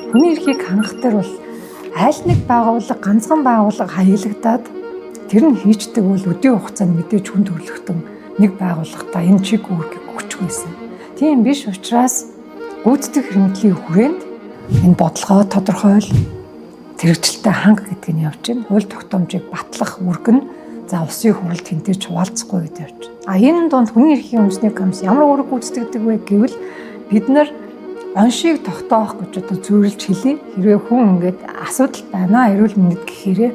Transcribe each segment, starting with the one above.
Хүний эрхийг хангах дээр бол аль нэг байгууллага, ганцхан байгууллага хаягдаад тэр нь хийчдэг бол өдийн хугацаанд мэдээж хүн төрөлхтөн нэг байгууллагатаа энэ чиг үүргийг өгчих байсан. Тийм биш учраас гүйцэтгэх хэрэгмэдлийн хүрээнд энэ бодлогоо тодорхойл, зэрэгжилтэй ханга гэдэг нь явж байна. Хууль тогтоомжийг батлах үүрэг нь за улсын хурлд тэнтэй ч хуваалцахгүй гэдэг явж байна. А энэ дунд хүний эрхийн үндэсний комисс ямар үүрэг гүйцэтгэдэг вэ гэвэл бид нар оншийг тогтоох гэж одоо зүйрлж хэлье. Хэрвээ хүн ингээд асуудал байна, эрүүл мэнд гэхээрээ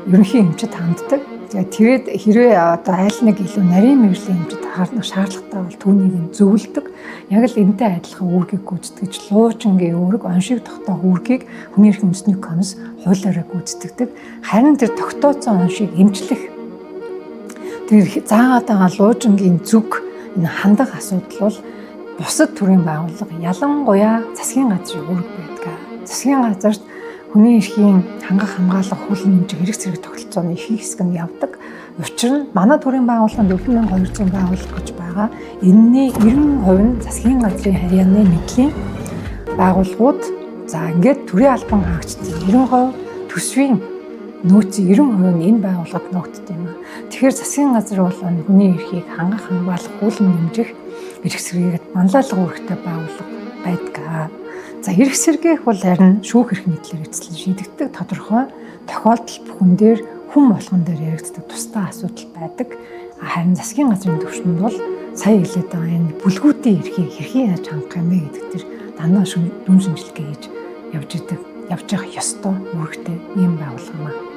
ерөнхий эмчит ханддаг. Тэгээд тэгээд хэрвээ одоо аль нэг илүү нарийн мэргэжлийн эмчит харах шаардлагатай бол түүнийг нь зөвлөдөг. Яг л энэтэй адилхан үүргийг гүйцэтгэж луужингийн үүрэг, оншийг тогтоох үүргийг хүний эрхийн үндэсний комисс хуулиараа гүйцэтгэдэг. Харин тэр тогтооцсон оншийг эмчлэх, тэр заагаад байгаа луужингийн зүг, энэ хандах асуудал бол бусад төрлийн байгууллага, ялангуяа засгийн газрын үүрэг байдаг. Засгийн газарт хүний эрхийн хангах, хамгаалах, хууль нэмжих хэрэг зэрэг тогтолцооны их хэсэг нь явдаг. Учир нь манай төрийн байгууллагын 4200 байгууллага гэж байгаа. Энэний 90% нь засгийн газрын харьяаны мэдлийн байгууллагууд. За, ингээд төрийн албан хаагчдын 90%, төсвийн нөөцийн 90% нь энэ байгууллагад нөөгддөг юм аа. Тэгэхээр засгийн газар бол хүний эрхийг хангах, хамгаалах, хууль нэмжих эрх зэрэгэд манлайлах үүрэгтэй байгууллага байдаг. За, эрх сэргээх бол харин шүүх эрх мэдлээр эцэслэн шийдэгдэг тодорхой тохиолдол бүхэн дээр, хүн болгон дээр яригддаг тусдаа асуудал байдаг. Харин засгийн газрын түвшинд бол сая хэлээд байгаа энэ бүлгүүдийн эрхийг хэрхэн яаж хангах юм бэ гэдэг тэр дандаа дүн шинжилгээ хийж явж идэг, явж явах ёстой үүрэгтэй ийм байгууллага юм аа.